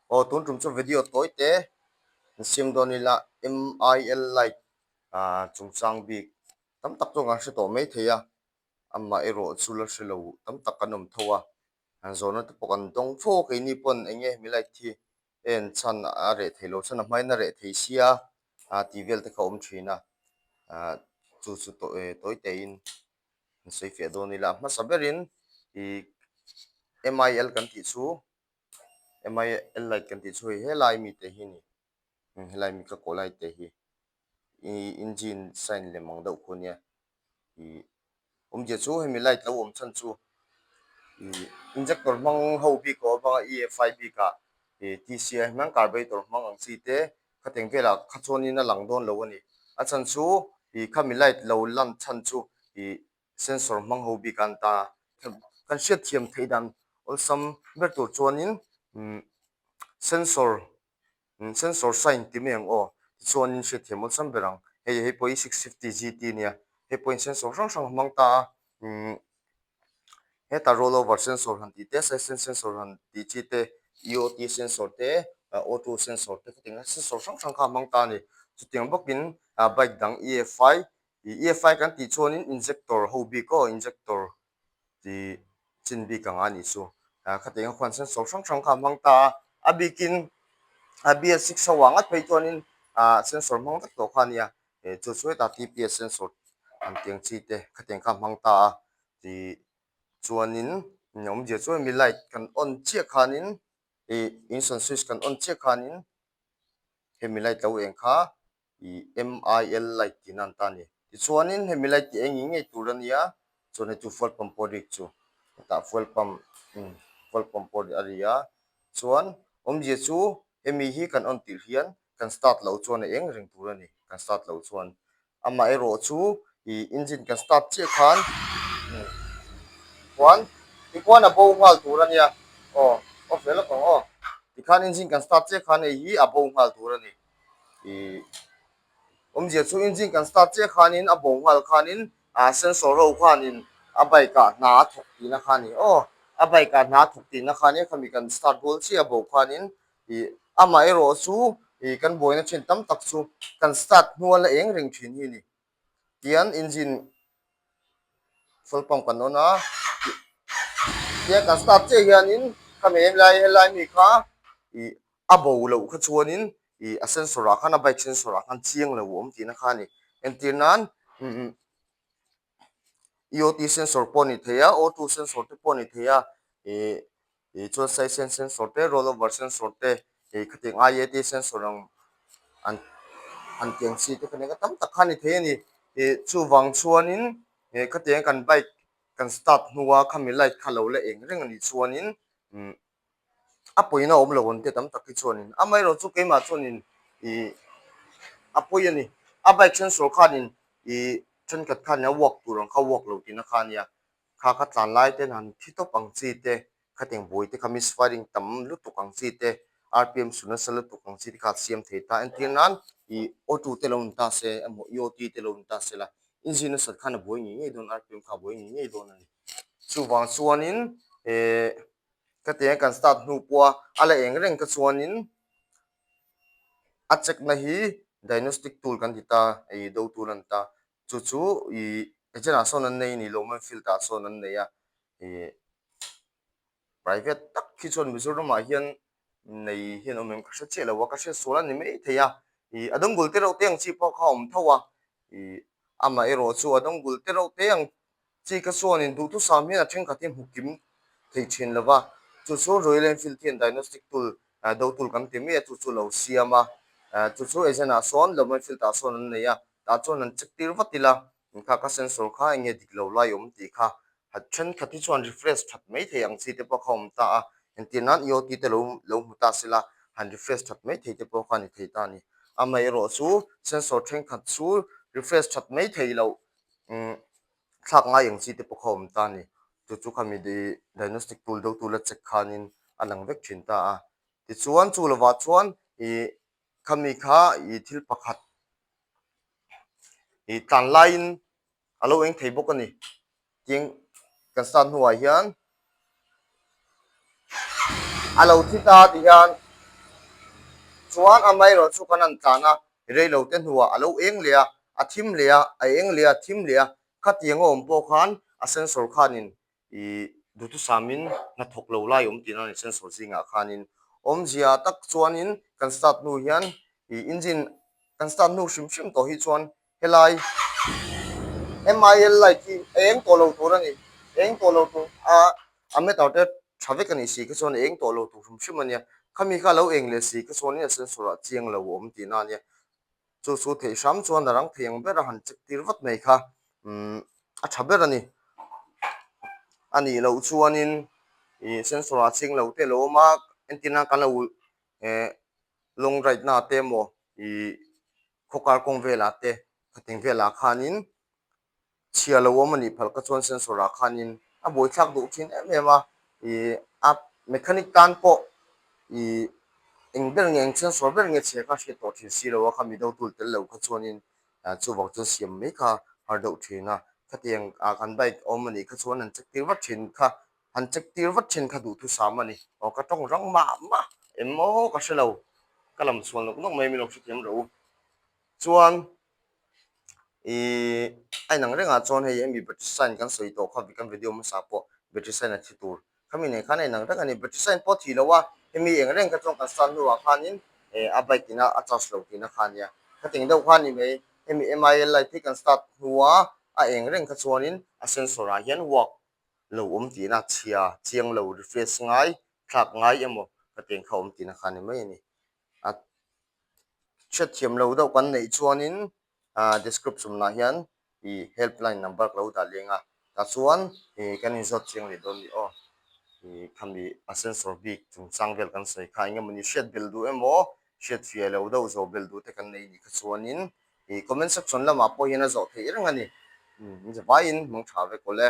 Aw tun tum chu video tawi te an siam dawn ila MIL light ah chungchang bik tam tak chu kan hre tawh mai thei a amah erawh chu la hre lo tam tak kan awm tho a an zawhna te pawh kan dawng fo a keini pawn eng nge hemi light hi en chhan a reh thei lo chhan a hmain a reh thei sia ah tih vel te kha a awm thin a ah chu chu tawi tein an sawi fiah dawn ila a hmasa berin ih MIL kan tih chu MIL light kan tih chu hei helai mite hi a ni helai mi ka kawh lai te hi ih engine sign lem ang deuh khu ania ih awmzia chu hemi light lo awm chhan chu ih injector hmang ho bik a awm a EFI bik ah ih TCI hmang carburetor hmang ang chi te khatiang velah kha chuanin a lang dawn lo a ni a chhan chu ih khami light lo lan chhan chu ih sensor hmang ho bik a an ta kan hriat thiam theih dan awlsam ber tur chuanin umm sensor umm sensor sign ti mai ang aw tichuanin hriat thiam awlsam ber ang hei hei pawh hi 650 GT ania hei pawhin sensor hrang hrang a hmang ta a umm hetah roll over sensor han tih te side stand sensor han tih chi te EOT sensor te auto sensor te khatiang sensor hrang hrang kha a hmang ta a ni chutiang bawkin ah bike dang EFI Ih EFI kan tih chuanin injector ho bik aw injector tih chin bik ang a nih chu. Ah khatiang a khuan sensor hrang hrang kha a hmang ta a, a bikin a BS6 ho ah ngat phei chuanin ah sensor hmang vek tawh kha a nia. Eh chu chu hetah TPS sensor ang tiang chi te khatiang kha a hmang ta a tih chuanin awmzia chu hemi light kan on chiah khanin ih ignition switch kan on chiah khanin hemi light lo eng kha ih MIL light tihna an ta a ni. Tichuanin hemi light tih eng ngei ngei tur a nia, chuan hei chu fuel pump pawh a rik chu hetah fuel pump umm fuel pump pawh a ri a, chuan awmzia chu hemi hi kan on tirh hian kan start loh chuan a eng reng tur a ni, kan start loh chuan. Amaherawh chu ih engine kan start chiah khan khuan tikhuan a bo nghal tur a nia aw off leh lawk ang aw tikhan engine kan start chiah khan hei hi a bo nghal tur a ni. Ih awmzia chu engine kan start chiah khanin a bo nghal khanin ah sensor ho khanin a bike ah hna a thawk tihna kha a ni aw a bike ah hna a thawk tihna kha a nia khami kan start rual chiah a bo khanin ih amaherawh chu ih kan buaina thin tam tak chu kan start hnua la eng reng thin hi a ni tian engine fuel pump kan on a tiang kan start chiah hianin khami helai helai mi kha ih a bo loh kha chuanin ih a sensor ah khan a bike sensor ah khan chiang lo a awm tihna kha a ni entir nan umm EOT sensor pawh a ni thei a O two sensor te pawh a ni thei a ih ih chuan side stand sensor te roll over sensor te ih khatiang IAT sensor ang an an tih ang chi te kha nia tam tak kha a ni thei a ni ih chuvang chuanin ih khatiang kan bike kan start hnua khami light kha lo la eng reng a nih chuanin umm a pawina awm lo an ti tam tak hi chuanin amaherawh chu keimah chuanin ih a pawi a ni a bike sensor khanin ih thenkhat khan a work tur ang kha work lo tihna kha a nia kha kha tlan lai ten han thi tawp ang chi te khatiang buai te kha misfiring tam lutuk ang chi te rpm su nasa lutuk ang chi te kha a siam thei ta entir nan ih auto te lo ni ta se emaw EOT te lo ni ta se la engine nasat khan a buai ngei ngei dawn rpm kha a buai ngei ngei dawn a ni chuvang chuanin eh. Ka ti ang kan start hnu pawha a la eng reng te chuanin a check na hi diagnostic tool kan ti ta ih do tool a ni ta chu chu ih agent ah sawn an nei a ni lo maw field ah sawn an nei a ih private tak hi chuan Mizoram ah hian nei hian awm em ka hre chiah lo a ka hriat sual a ni mai thei a ih a dawng bul te reuh te ang chi pawh kha a awm tho a ih amaherawh chu a dawng bul te reuh te ang Chi ka chuanin duhthusam hian a thenkhat hi hmu kim thei thin lo va, chu chu Royal Enfield hian diagnostic tool do tool kan ti mai a, chu chu lo siam a, chu chu agent ah sawn Lom Enfield ah sawn an nei a, tah chuan an check tir vat ila, kha ka sensor kha enge dik lo lai awm tih kha thenkhat hi chuan refresh that mai thei ang chi te pawh kha awm ta a, entir nan EOT te lo lo hmu ta sela han refresh that mai thei te pawh kha a ni thei ta a ni. Amaherawh chu sensor thenkhat chu refresh that mai thei loh umm thlak ngai ang chi te pawh kha awm ta a ni. Chu chu khami diagnostic tool deuh tu la check khanin a lang vek thin ta a. Tichuan chu lovah chuan ih khami kha ih thil pakhat ih tlan laiin a lo eng thei bawk a ni. Tin kan start hnuah hian a lo thi ta ti hian. Chuan amaherawhchu kan han tlan a, reilo te hnuah a lo eng leh a, a thim leh a, a eng leh a, thim leh a, khatiang a awm pawh khan a sensor khanin ih duhthusamin hnathawk lo lai awm tihna a ni sensor zingah khanin awmzia tak chuanin kan start hnu hian ih engine kan start hnu hrim hrim tawh hi chuan helai M_I_L light hi a eng tawh lo tur a ni eng tawh lo tur a a meter te tha vek a nih si kha chuan a eng tawh lo tur hrim hrim a nia khami kha a lo eng leh si kha chuanin a sensor ah chiang lo a awm tihna a nia. Chu chu theih hram chuan a rang thei ang ber a han check tir vat mai kha umm a tha ber a ni. A nih loh chuanin ih sensor ah ching lo te a lo awm a entir nan kan lo eh long ride na te emaw ih khawkar kawng velah te khating velah khanin chhia lo awm a nih phal ka chuan sensor ah khanin a buaithlak duh thin em em a ih a mechanic tan pawh ih eng ber nge eng sensor ber nge chhia kha a hriat tawh thin si lo a khami do tul tel lo kha chuanin chuvang chuan siam mai kha har deuh thin a khatiang ah kan bike awm a nih kha chuan an check tir vat thin kha han check tir vat thin kha duhthusam a ni aw ka tawng rang mah mah em aw ka hre lo ka lam chhuan nawk nawk mai min lo hrethiam rawh u chuan. Ihh a inang rengah chuan hei hemi battery sign kan sawi tawh kha kan video hmasa pawh battery sign a thi tur khami nen khan a inang reng a ni battery sign pawh a thi lo a hemi eng reng kha chuan kan start hnuah khanin eh a bike ina a charge lo tihna kha a nia khating deuh kha a ni mai hemi M_I_L light hi kan start hnua a eng reng kha chuanin a sensor ah hian work lo awm tihna chhia chiang lo refresh ngai thlak ngai emaw khating kha awm tihna kha a ni mai a ni a hriatthiam lo deuh kan neih chuanin ah description ah hian ih helpline number ka lo dah leng a tah chuan ih kan inzawt chiang leh dawn a ni aw ih khami a sensor bik chungchang vel kan sawi kha eng emawni hriat belh duh emaw hriat fiah lo deuh zawh belh duh te kan nei nih kha chuanin ih comment section lamah pawh hian a zawh theih reng a ni umm zavaiin hmang tha vek awle.